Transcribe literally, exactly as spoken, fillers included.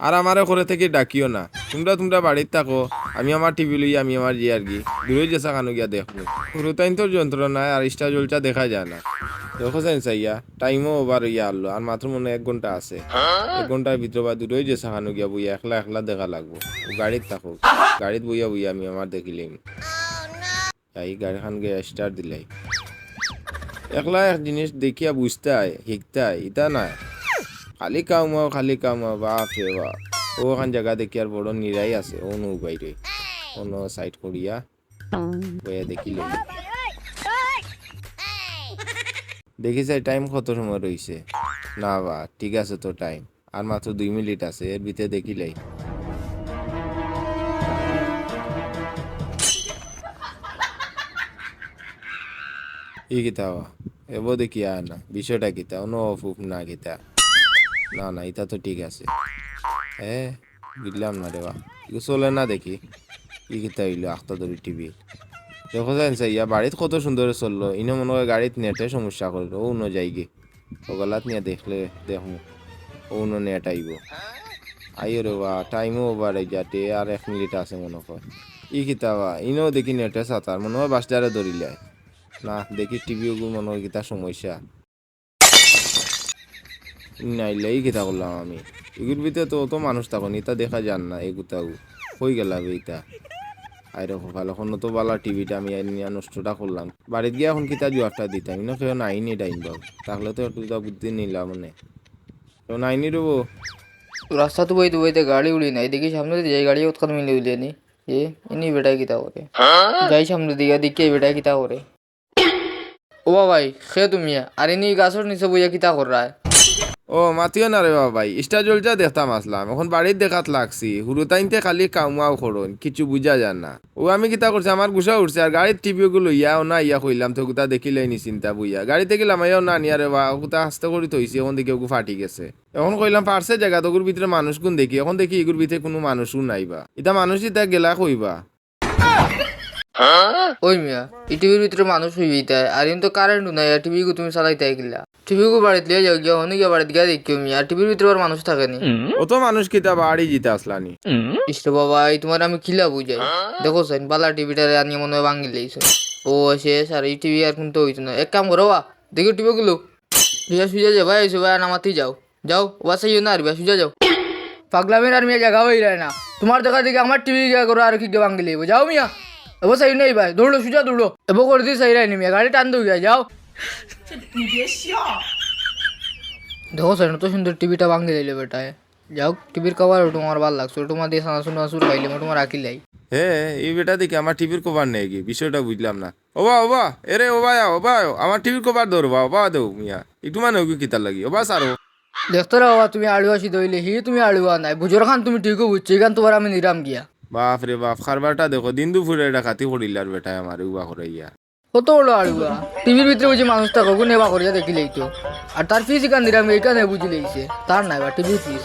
আর আমারে ঘরে থাকি ডাকিও না। তুমরা তুমরা বাড়িত থাকো, আমি আমার টিভি লইয়া আমি আমার যাইয়ার গি। দূরই যেছা খানো গিয়া দেখমু। হুরুতাইন্তর যন্ত্রণায় আর ইস্টা জলচা দেখা যায় না। দেখো চাইন চাইয়া, টাইমও ওভার অইয়া আরলো, আর মাত্র মনো অয় এক ঘন্টা আছে। এক ঘন্টার ভিতরে বা দূরই যেছা খানো গিয়া বইয়া একলা একলা দেখা লাগবো। ও গাড়িত থাকো, গাড়িত বইয়া বইয়া আমি আমার দেখিলিমু। যাই গাড়িখান গিয়া স্টার্ট দিলাই। একলা এক জিনিস দেখিয়া বুঝতায়, হিকতায়, ইতা না। খালি কাউমাও, খালি কাউমাও, বাপ রে বাপ। ও অখান জাগা দেখি আর বড় নিরাই আছে, ও নু বাইরে। অনো সাইড করিয়া বইয়া দেখিলে। দেখি চাই টাইম কত সময় রইছে। না বা, ঠিক আছে তো টাইম। আর মাত্র দুই মিনিট আছে, এর ভিতরে দেখিলাই। ই কিতা বা? এবো দেখি আয় না, বিষয়টা কিতা? অনো অফ উফ না কিতা? না, না, ইতা তো ঠিক আছে। এ, বুঝলাম না রে বা। ইগু চলে না দেখি। ই কিতা অইলো, আখতা ধরি টিভি। দেখো চাইন চাইয়া, বাড়িত কত সুন্দরে চললো, ইনো মনো অয় গাড়িত নেটে সমস্যা করলো, অউ অনো যাইগি। অউ গালাত নিয়া দেখলে দেখমু, অউ অনো নেট আইবো। আইও রে বা, টাইমও ওভার অই যাতে, আর এক মিনিট আছে মনো অয়। ই কিতা বা, ইনো দেখি নেটে সাতার, মনো অয় বাসটারে ধরিলায়। না, দেখি টিভি ওগু মনো অয় কিতা সমস্যা। নাইলে ই কিতা করলাম আমি? ইগুর ভিতরে তো অত মানুষ থাকইন, ইতা দেখা যার না, এগুতাগু। কই গেলা বে ইতা? আরে কপাল, অখন তো বালা টিভিটা আমি আনিয়া নষ্টটা করলাম। বাড়িত গিয়া অখন কিতা জুয়ারটা দিতাম? ইনো কেউ নাইনি ডাইন বাবু। তাহলে তো একটু তা বুদ্ধি নিলাম মানে। কেউ নাইনি রে বউ। রাস্তাত বইতে বইতে গাড়ি উড়ি নাই, দেখি সামনেদি যাই গাড়ি অতখান মিলে উলিয়ে নি। এ, ইনি বেটায় কিতা করে? যাই সামনেদি গিয়া দেখি এই বেটায় কিতা করে। ও বাবাই, কে তুমি? আর ইনি গাছর নিচে বইয়া কিতা কররায়? ও, মাতিও না রে বাবাই, ইস্টা জলচা দেখতাম আসলাম, অখন বাড়িত দেখাত লাগছি, হুরুতাইন্তে খালি কাউমাউ করইন, কিচ্ছু বুঝা যার না। ও আমি কিতা করছি, আমার গুসা উঠছে, আর গাড়িত টিভি ওগু লইয়া অনো আইয়া কইলাম, তো গুতা দেখিলাই নি চিন্তা বইয়া। গাড়ি থাকি লামাইয়া অনো আনিয়া রে বা, গুতা আস্তে করি থইছি, অখন দেখি ওগু ফাটি গেছে। অখন কইলাম, ফাটছে জাগাত, ওগুর ভিতরে মানুষগুন দেখি, অখন দেখি ইগুর ভিতরে কুনু মানুষও নাই বা। ইতা মানুষ ইতা গেলা কই বা। ওই মিয়া, ই টিভির ভিতরে মানুষ অইবো ইতায়, আর ইন তো কারেন্টও নাই, আর টিভি গু তুমি চালাইতায় কিলা? টিভি গু বাড়িত লইয়া যাও গিয়া, অনো গিয়া বাড়িত গিয়া দেখিও মিয়া, আর টিভির ভিতরে আবার মানুষ থাকে নি। অত মানুষ কিতা বাড়ি যিতা আসলা নি? ইস রে বাবা, এই তুমারে আমি কিলা বুঝাই? দেখো চাইন, বালা টিভিটারে আনিয়া মনো অয় ভাঙ্গি লাইছো। ও শেষ, আর ই টিভি আর কুন্তা অইতো না। এক কাম করো বা, দেখি টিভি গুলো। সুজা সুজা যাও, ভাই, সুজা না মাতি যাও। যাও, ওবা চাইও না আর বা, সুজা যাও। পাগলামির আর মিয়া জাগা অইরায় না। তুমার দেখা দেখি আমার টিভি গিয়া করো আর কিগু ভাঙ্গি লাইবো। যাও মিয়া। এবো চাইও না ইবায়। দৌড়ো, সুজা দৌড়ো। এবো করি দি চাইরায় নি মিয়া। গাড়ি টান দেও গিয়া, যাও। দেখো চাইন, অত সুন্দর টিভিটা ভাঙ্গি লাইলো বেটায়। যাউক, টিভির কভার অটু আমার ভালা লাগছে। অটু মাদি সানা সুনা চুর খাইলে, অটু আমার রাখিলাই। হে, ই বেটা দেখি আমার টিভির কভার নেয়গি, বিষয়টা বুঝলাম না। ওবা, ওবা, এরে ওবা, আও, ওবা, আও, আমার টিভির কভার দেও রে বা, ওবা দেও মিয়া। একটু মানে ওগু কিতার লাগি, ওবা ছাড়ো। দেখতো রে বাবা, তুমি আড়ুয়া সিধা অইলে, হি তুমি আড়ুয়া নায়। বুঝরখান তুমি ঠিকউ বুঝছো, ইখান তুমার আমি নিরাম গিয়া। বাপ রে বাপ, কারবারটা দেখো, দিন দুপুরে ডাকাতি করিলার বেটায় আমারে উবা করাইয়া। কত বড় আড়ুয়া। টিভির ভিতরে বুঝি মানুষ থাকে, অগুন এবা করিয়া দেখিলাইতো। আর তার ফিস ইখান দিরাম, ইখানে বুঝি লাইছে। তার নায় বা, টিভির ফিস।